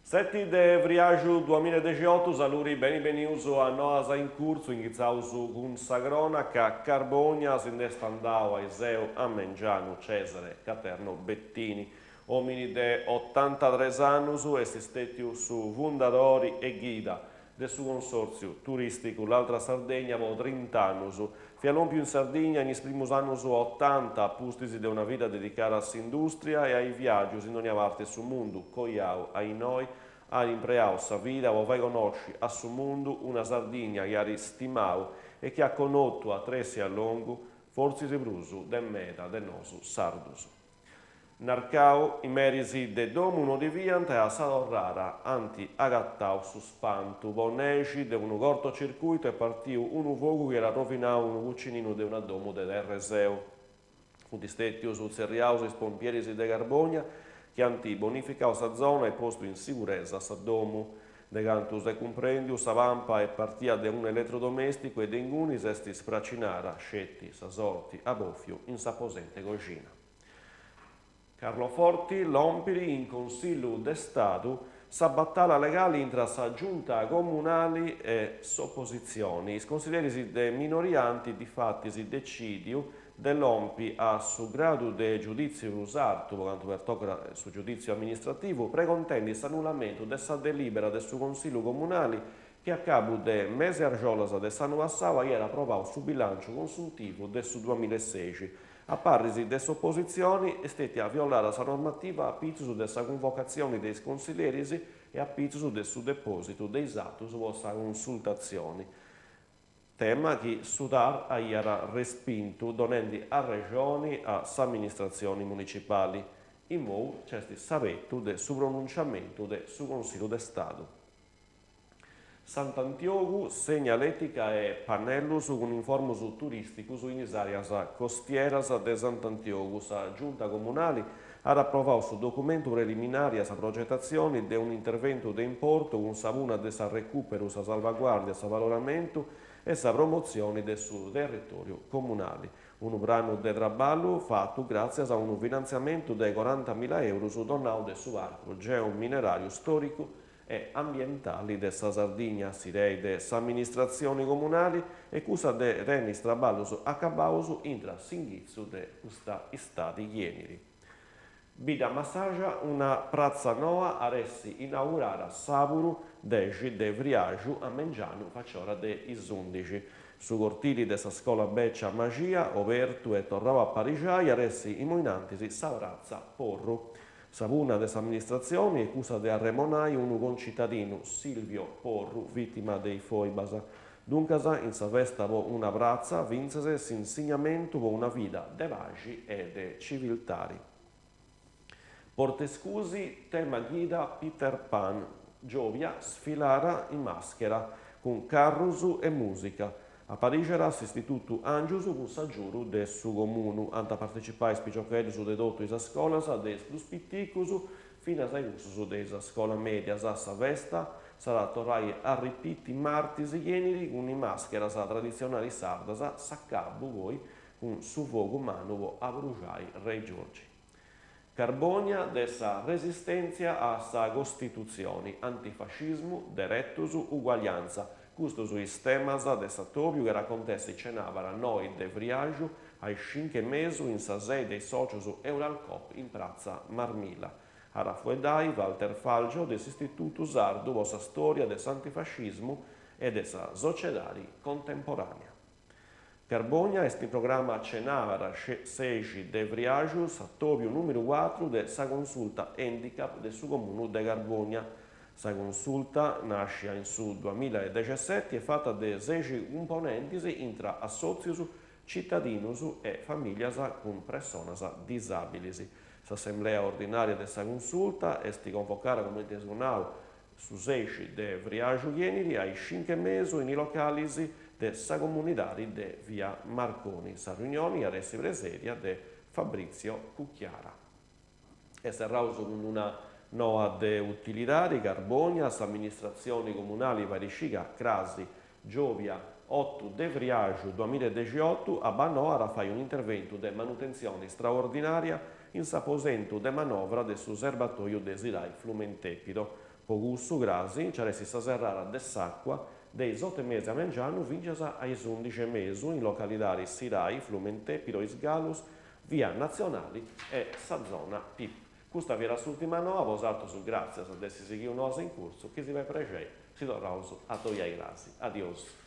Seti de friaxu duamillaedexiotu, saluri beni benius a Noas in Curtzu, inghitzaus cun sa cronaca, Carbogna si nd'est andau aiseu a mengianu Cesare Caterno Bettini, omini de otantatres annus, est stetiu su fundadori e ghida de su Consortziu Turìsticu L'Altra Sardegna po trint'annus. Fiat lòmpiu in Sardigna in is primus annus otanta, a pustis de una vida dedicada a s'indùstria e a is viàgius in dònnia parti 'e su mundu, coiau a innoi, at impreau sa vida po fai connosci a su mundu una Sardigna chi at stimau e chi at connotu a tressi e a longu, fortzis prus de meda de nosu sardus. Narcau, is meris de domu no ddi fiant e a sa torrada ant agatau su spantu. Po nexi de unu cortocircuitu est partiu unu fogu chi at arrovinau unu cucininu de una domu de Terreseu. Funt stètius tzerriaus is pompieris de Carbònia chi ant bonificau sa zona e postu in siguresa sa domu. De cantu s'est cumprèndiu, sa pampa est partia de unu eletrodomèsticu e de ingunis est spracinada sceti sa sorti at bòfiu in s'aposent 'e coxina. Carloforti lòmpiri in Consillu de Stadu sa batalla legali intra sa Giunta comunali e s'opositzioni. Is consilleris de minoria ant difatis decìdiu de lompi a su gradu de giudìtziu prus artu po cantu pertocat su giudìtziu amministrativu, pregontendi s'annullamentu de sa delìbera de su Consillu comunali chi a cabu de mesi arxolas de s'annu passau aiat aprovau su bilànciu consuntivu de su duamillaesexi. A parris de s'opositzioni est stètia violada sa normativa a pitzus de sa cunvocatzioni de is consilleris e a pitzus de su depòsitu de is atus po sa consultatzioni. Tema chi su TAR aiat respintu donendi arrexoni a s'amministratzioni municipali. Immou nc'est s'abetu de su pronunciamentu de su Consillu de Stadu. Sant'Antiogu, segnalètica e pannellus cun informus turìsticus in is àreas costieras de Sant'Antiogu. Sa Giunta Comunali at aprovau su documentu preliminari a sa progetatzioni de un'interventu de importu cun sa punna de s'arrecùperu, sa salvaguàrdia, s'avaloramentu e sa promotzioni de su territòriu comunali. Unu pranu de traballu fatu gràtzias a unu finantziamentu de corantamila eurus donau de su Parcu Geomineràriu Stòricu e ambientali de sa Sardigna, s'idei de s'amministratzioni comunali est cussa de tenni is traballus acabaus intra s'inghitzu de custa istadi chi 'enit. Bidda Massaja, una pratza noa at essi inaugurada sàburu dexi de friaxu a mengianu faciora de is undixi. Su cortili de sa scola bècia Maxia, obertu e torrau a aparixai, at essi imoi in antis sa pratza Porru. Sa punna de s'amministratzioni est cussa de arremonai unu concitadinu, Silvio Porru, vìtima de is foibas. Duncas, in sa festa po una pratza, fintzas s'insignamentu po una vida de paxi e de civiltadi. Portescusi, tema ghida Peter Pan, giòbia sfilada in màschera, cun carrus e mùsica. Aparixat s'Istitutu Angius cun s'agiudu de su Comunu. Ant a partecipai is piciocheddus de totu is scolas, de is prus piticus finas a cussus de is scolas mèdias. Sa festa s'at a torrai a ripiti martis chi 'enit cun is màscheras traditzionalis sardas, s'acabu poi cun su fogu mannu po abruxai Re Giorgi. Carbònia de sa resistèntzia a sa Costitutzioni, antifascismu, deretus, uguagliantza, custus is temas de s'atòbiu chi at a acontessi cenàbara noi de friaxu a is cincu e mesu in sa sei de is sòcius Euralcoop in pratza Marmilla. At a fueddai Walter Falgio de s'Istitutu Sardu po sa Stòria de s'Antifascismu e de sa Sociedadi Contemporànea. Carbònia est in programma cenàbara sexi de friaxu s'atòbiu nùmeru cuatru de sa Consulta Handicap de su Comunu de Carbònia. Sa Consulta, nàscia in su duamillaedexeseti, est fata de sexi cumponentis intra assòtzius, citadinus e famìlias cun pressonas disàbilis. S'assemblea ordinària de sa Consulta est convocada, cumenti eus nau, Su sexi de friaxu chi 'enit a is cincu e mesu in is localis de sa comunidadi de via Marconi. Sa riunioni at essi presèdia de Fabrizio Cucchiara. E serraus cun una noa de utilidadi, Carbònia, s'amministratzioni comunali fait scì ca crasi, giòbia. Otu de friaxu duamillaedexiottu, Abbanoa at a fai un'interventu de manutentzioni straordinària in s'aposentu de manovra de su serbatoju de Sirai Flumentepido. Po cussu, crasi, nci at essi sa serrada de s'àcua de is otu e mesu a mengianu fintzas a is undixi e mesu in localidadi Sirai, Flumentepido, Is Galus, via Natzionali e sa zona Pip. Custa fiat s'ùrtima noa, bosatrus gràtzias de essi sighiu Noas in Curtzu, chi si fait prexei, si torraus a atobiai crasi. Adiosu.